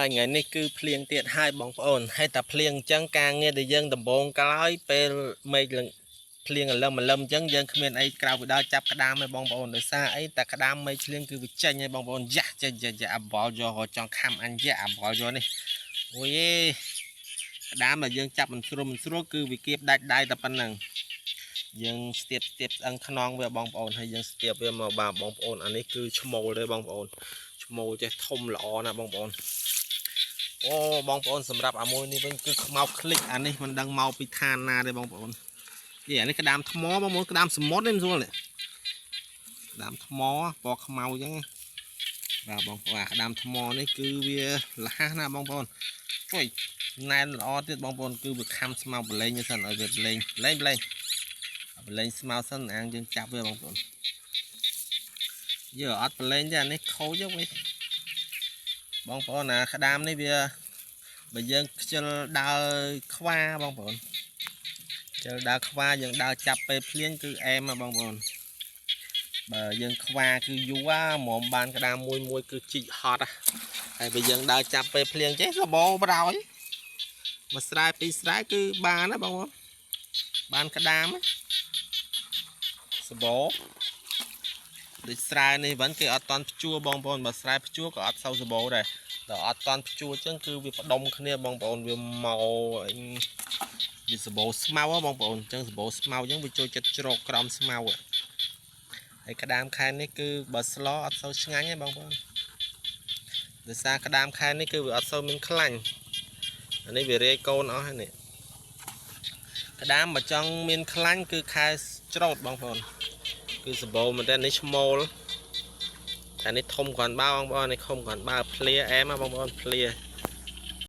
ហើយថ្ងៃនេះគឺភ្លៀងទៀតហើយបងប្អូនហើយតែភ្លៀងអញ្ចឹងការងារដែលយើងដំបងក្រោយពេលមេឃឡើងភ្លៀងអលឹមអលឹមអញ្ចឹងយើងគ្មានអីក្រៅពីដល់ចាប់ក្តាមទេបងប្អូនដោយសារអីតែក្តាមមេឃភ្លៀងគឺវាចេញហើយបងប្អូនយ៉ាស់ចេញចេញចេញអាបល់យកចង់ខំអញយ៉ាអាបល់យកនេះអូយេក្តាមដែលយើងចាប់មិនស្រួលមិនស្រួលគឺវាគៀបដាច់ដៃតែប៉ុណ្្នឹងយើងស្ទាបស្ទាបស្អឹងខ្នងវាបងប្អូនហើយយើងស្ទាបវាមកបាទបងប្អូនអានេះគឺឈ្មោលទេបងប្អូនឈ្មោលចេះធំល្អណាស់បងប្អូន អូបងប្អូនសម្រាប់អាមួយនេះវិញគឺខ្មៅคลิกអានេះមិនដឹងមកពីឋានណាទេបងប្អូនយេអានេះក្តាមថ្មបងប្អូនក្តាមសមុទ្រទេមិនស្រួលនេះក្តាមថ្មពណ៌ខ្មៅអញ្ចឹងបាទបងប្អូនអាក្តាមថ្មនេះគឺវាលះណាស់បងប្អូនជួយណែនល្អទៀតបងប្អូនគឺវាខំស្មៅប្រឡែងសិនឲ្យវាប្រឡែងប្រឡែងប្រឡែងប្រឡែងស្មៅសិនអាងយើងចាប់វាបងប្អូនយើអត់ប្រឡែងទេអានេះខូចវិញបងប្អូនអាក្តាមនេះវាបើយើងខ្ជិលដើរខ្វាបងប្អូនខ្ជិលដើរខ្វាយើងដើរចាប់ពេលភ្លៀងគឺអែមបងប្អូនបើយើងខ្វាគឺយូរហ្មងបានក្តាមមួយមួយគឺជីកហត់ហើយបើយើងដើរចាប់ពេលភ្លៀងចេះសបោបរោយមួយស្រែពីរស្រែគឺបានណាបងប្អូនបានក្តាមសបោដូចស្រែនេះវិញគេអត់តន់ភ្ជួរបងប្អូនបើស្រែភ្ជួរក៏អត់សូវសបោដែរដល់អត់តន់ភ្ជួរចឹងគឺវាផ្ដុំគ្នាបងប្អូនវាមកវាសបោស្មៅបងប្អូនចឹងសបោស្មៅចឹងវាចូលចិត្តជ្រកក្រោមស្មៅហើយក្តាមខែនេះគឺបើស្លអត់សូវឆ្ងាញ់ទេបងប្អូនដោយសារក្តាមខែនេះគឺវាអត់សូវមានខ្លាញ់អានេះវារាយកូនអស់ហើយនេះក្តាមបើចង់មានខ្លាញ់គឺខែច្រូតបងប្អូនគឺសបោមែនតើនេះឈ្មោលតែនេះធំគ្រាន់បើបងប្អូននេះធំគ្រាន់បើភ្លាអែមបងប្អូនភ្លា